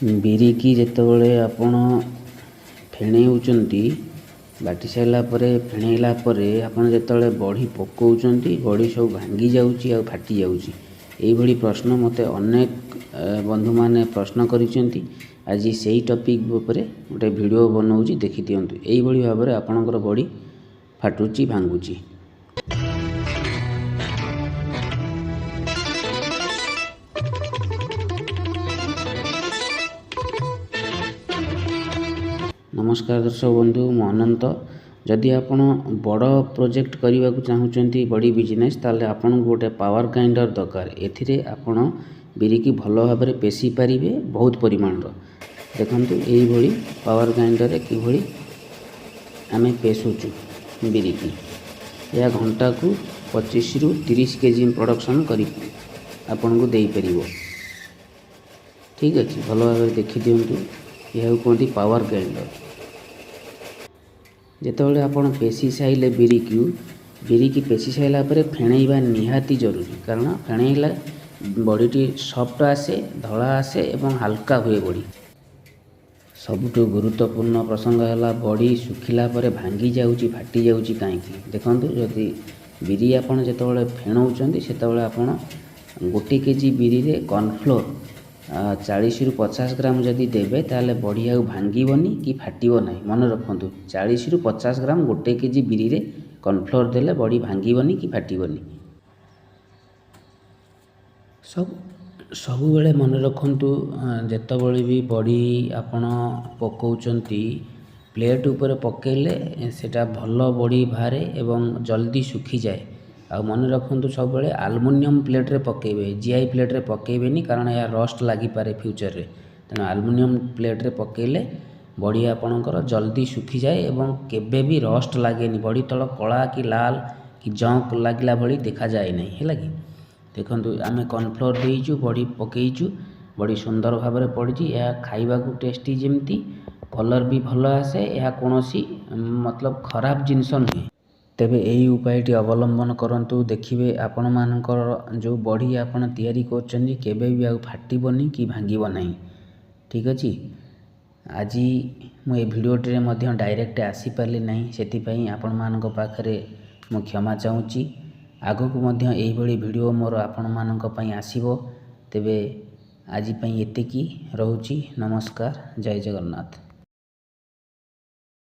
ବିରିକି ଯେତେବେଳେ ଆପଣ ଫେଣେଉଛନ୍ତି, ବାଟି ସାରିଲା ପରେ, ଫେଣେଇଲା ପରେ ଆପଣ ଯେତେବେଳେ ବଢ଼ି ପକାଉଛନ୍ତି, ବଢ଼ି ସବୁ ଭାଙ୍ଗି ଯାଉଛି ଆଉ ଫାଟି ଯାଉଛି। ଏଇଭଳି ପ୍ରଶ୍ନ ମୋତେ ଅନେକ ବନ୍ଧୁମାନେ ପ୍ରଶ୍ନ କରିଛନ୍ତି। ଆଜି ସେଇ ଟପିକ୍ ଉପରେ ଗୋଟେ ଭିଡ଼ିଓ ବନାଉଛି, ଦେଖିଦିଅନ୍ତୁ। ଏଇଭଳି ଭାବରେ ଆପଣଙ୍କର ବଢ଼ି ଫାଟୁଛି, ଭାଙ୍ଗୁଛି। ନମସ୍କାର ଦର୍ଶକ ବନ୍ଧୁ, ମୁଁ ଅନନ୍ତ। ଯଦି ଆପଣ ବଡ଼ ପ୍ରୋଜେକ୍ଟ କରିବାକୁ ଚାହୁଁଛନ୍ତି, ବଡ଼ି ବିଜନେସ୍, ତାହେଲେ ଆପଣଙ୍କୁ ଗୋଟେ ପାୱାର ଗ୍ରାଇଣ୍ଡର ଦରକାର। ଏଥିରେ ଆପଣ ବିରିକି ଭଲ ଭାବରେ ପେଶି ପାରିବେ ବହୁତ ପରିମାଣର। ଦେଖନ୍ତୁ, ଏଇଭଳି ପାୱାର ଗ୍ରାଇଣ୍ଡରରେ କିଭଳି ଆମେ ପେଶୁଛୁ ବିରିକି। ଏହା ଘଣ୍ଟାକୁ 25ରୁ 30 କେଜି ପ୍ରଡ଼କ୍ସନ୍ କରି ଆପଣଙ୍କୁ ଦେଇପାରିବ। ଠିକ୍ ଅଛି, ଭଲ ଭାବରେ ଦେଖିଦିଅନ୍ତୁ। ଏହାକୁ କୁହନ୍ତି ପାୱାର ଗ୍ରାଇଣ୍ଡର। ଯେତେବେଳେ ଆପଣ ପେଶି ସାରିଲେ ବିରିକୁ, ବିରିକି ପେଶି ସାରିଲା ପରେ ଫେଣେଇବା ନିହାତି ଜରୁରୀ, କାରଣ ଫେଣେଇଲେ ବଡ଼ିଟି ସଫ୍ଟ ଆସେ, ଧଳା ଆସେ ଏବଂ ହାଲକା ହୁଏ ବଡ଼ି। ସବୁଠୁ ଗୁରୁତ୍ୱପୂର୍ଣ୍ଣ ପ୍ରସଙ୍ଗ ହେଲା, ବଡ଼ି ଶୁଖିଲା ପରେ ଭାଙ୍ଗି ଯାଉଛି, ଫାଟି ଯାଉଛି କାହିଁକି? ଦେଖନ୍ତୁ, ଯଦି ବିରି ଆପଣ ଯେତେବେଳେ ଫେଣଉଛନ୍ତି, ସେତେବେଳେ ଆପଣ 1 କେଜି ବିରିରେ କର୍ଣ୍ଣଫ୍ଲୋର୍ 40ରୁ 50 ଗ୍ରାମ ଯଦି ଦେବେ, ତାହେଲେ ବଡ଼ି ଆଉ ଭାଙ୍ଗିବନି କି ଫାଟିବ ନାହିଁ। ମନେ ରଖନ୍ତୁ, 40ରୁ 50 ଗ୍ରାମ 1 କେଜି ବିରିରେ କର୍ଣ୍ଣଫ୍ଲୋର୍ ଦେଲେ ବଡ଼ି ଭାଙ୍ଗିବନି କି ଫାଟିବନି। ସବୁବେଳେ ମନେ ରଖନ୍ତୁ, ଯେତେବେଳେ ବି ବଡ଼ି ଆପଣ ପକାଉଛନ୍ତି, ପ୍ଲେଟ୍ ଉପରେ ପକାଇଲେ ସେଇଟା ଭଲ ବଡ଼ି ବାହାରେ ଏବଂ ଜଲ୍ଦି ଶୁଖିଯାଏ। ଆଉ ମନେ ରଖନ୍ତୁ, ସବୁବେଳେ ଆଲୁମିନିୟମ୍ ପ୍ଲେଟ୍ରେ ପକାଇବେ, ଜିଆଇ ପ୍ଲେଟ୍ରେ ପକାଇବେନି, କାରଣ ଏହା ରଷ୍ଟ ଲାଗିପାରେ ଫ୍ୟୁଚର୍ରେ। ତେଣୁ ଆଲୁମିନିୟମ୍ ପ୍ଲେଟ୍ରେ ପକାଇଲେ ବଡ଼ି ଆପଣଙ୍କର ଜଲ୍ଦି ଶୁଖିଯାଏ ଏବଂ କେବେ ବି ରଷ୍ଟ ଲାଗେନି। ବଡ଼ି ତଳ କଳା କି ଲାଲ କି ଜଙ୍କ ଲାଗିଲା ଭଳି ଦେଖାଯାଏ ନାହିଁ। ହେଲା କି? ଦେଖନ୍ତୁ, ଆମେ କର୍ଣ୍ଣଫ୍ଲୋର୍ ଦେଇଛୁ, ବଡ଼ି ପକାଇଛୁ, ବଡ଼ି ସୁନ୍ଦର ଭାବରେ ପଡ଼ିଛି। ଏହା ଖାଇବାକୁ ଟେଷ୍ଟି ଯେମିତି, କଲର୍ ବି ଭଲ ଆସେ। ଏହା କୌଣସି ମତଲବ ଖରାପ ଜିନିଷ ନୁହେଁ। ତେବେ ଏହି ଉପାୟଟି ଅବଲମ୍ବନ କରନ୍ତୁ, ଦେଖିବେ ଆପଣମାନଙ୍କର ଯେଉଁ ବଡ଼ି ଆପଣ ତିଆରି କରୁଛନ୍ତି କେବେ ବି ଆଉ ଫାଟିବନି କି ଭାଙ୍ଗିବ ନାହିଁ। ଠିକ୍ ଅଛି, ଆଜି ମୁଁ ଏ ଭିଡ଼ିଓଟିରେ ମଧ୍ୟ ଡାଇରେକ୍ଟ ଆସିପାରିଲି ନାହିଁ, ସେଥିପାଇଁ ଆପଣମାନଙ୍କ ପାଖରେ ମୁଁ କ୍ଷମା ଚାହୁଁଛି। ଆଗକୁ ମଧ୍ୟ ଏଇଭଳି ଭିଡ଼ିଓ ମୋର ଆପଣମାନଙ୍କ ପାଇଁ ଆସିବ। ତେବେ ଆଜି ପାଇଁ ଏତିକି ରହୁଛି। ନମସ୍କାର, ଜୟ ଜଗନ୍ନାଥ।